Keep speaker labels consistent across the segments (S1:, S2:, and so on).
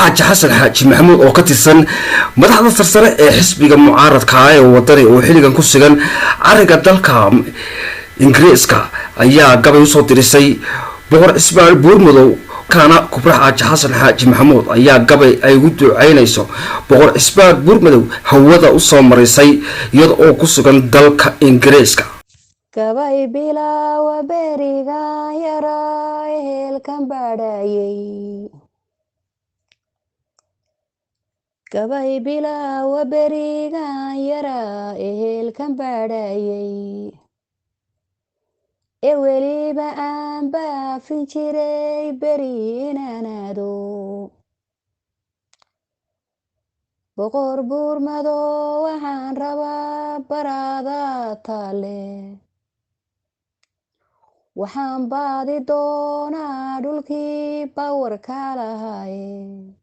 S1: Xaaji Xasan Xaaji Maxamuud oo ka tirsan madaxda sarsare ee xisbiga mucaaradka ah ee Wadani oo xilligan ku sugan cariga dalka Ingiriiska ayaa gabay usoo dirisay Boqor Cismaan Buurmadow. Kaana Kubra Xaaji Xasan Xaaji Maxamuud ayaa gabay ay ugu duceynayso Boqor Cismaan Buurmadow hawada usoo marisay iyada oo ku sugan dalka Ingiriiska.
S2: Gabay bilaawa berigan yaraa ehelkan badhayay. Gabay bilaawa berigan yaraa ehelkan badhayay, ee weliba aan baafin jiray beri inaanaado Boqor Buurmado. Waxaan rabaa baraada taale, waxaan baadi doonaa dhulkii bawarka lahaaye.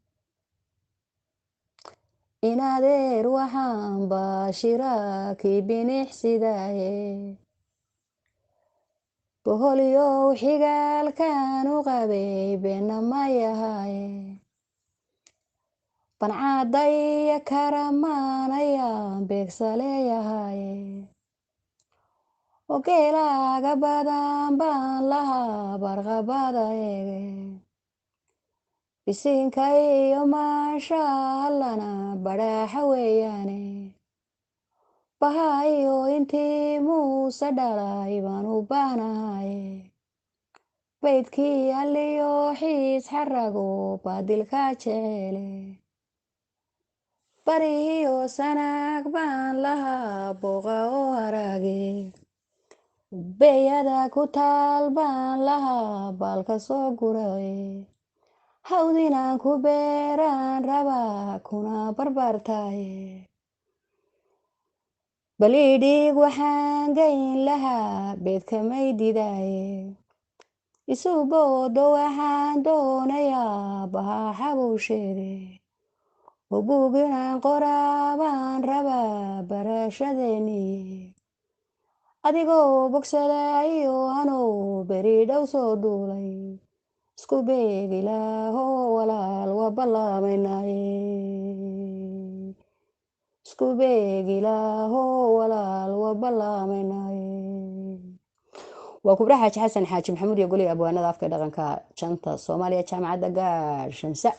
S2: Inadeer waxaan baashiraakii binixsidaaye, boholyow xigaalkan u qabay beena mayahaye. Bancadaya karamaan ayaan beegsaleeyahaye, ogeelaaga badan baan lahaa barqabada eege. Bisinka iyo maasha Allana badhaaxa weeyaane, bahayo intii Muuse dhalay baan u baahnahaye. Baydkii Alliyo xiis xarago baadilka jecele, barihiyo Sanaag baan lahaa booqa oo haraage. Beyada ku taal baan lahaa baalka soo guraye, hawdinaan ku beeraan rabaa kuna barbaartaaye. Balidhiig waxaan geyn lahaa beedkamay didaaye, isu boodo waxaan doonayaa bahaa xabuusheede. Obuuginaan qoraa baan rabaa barashadeeniye, adigoo bogsadayo anuu beri dhow soo duulay. Isku beeg Ilaaho walaal waa ballaamaynaye, isku beeg Ilaaho walaal waa ballaamaynaye. Waa Kubra Xaaji Xasan Xaaji Maxamuud iyo Goliga Abwaanada Afka Dhaqanka Janta Soomaaliya, Jaamacadda Gaashansa.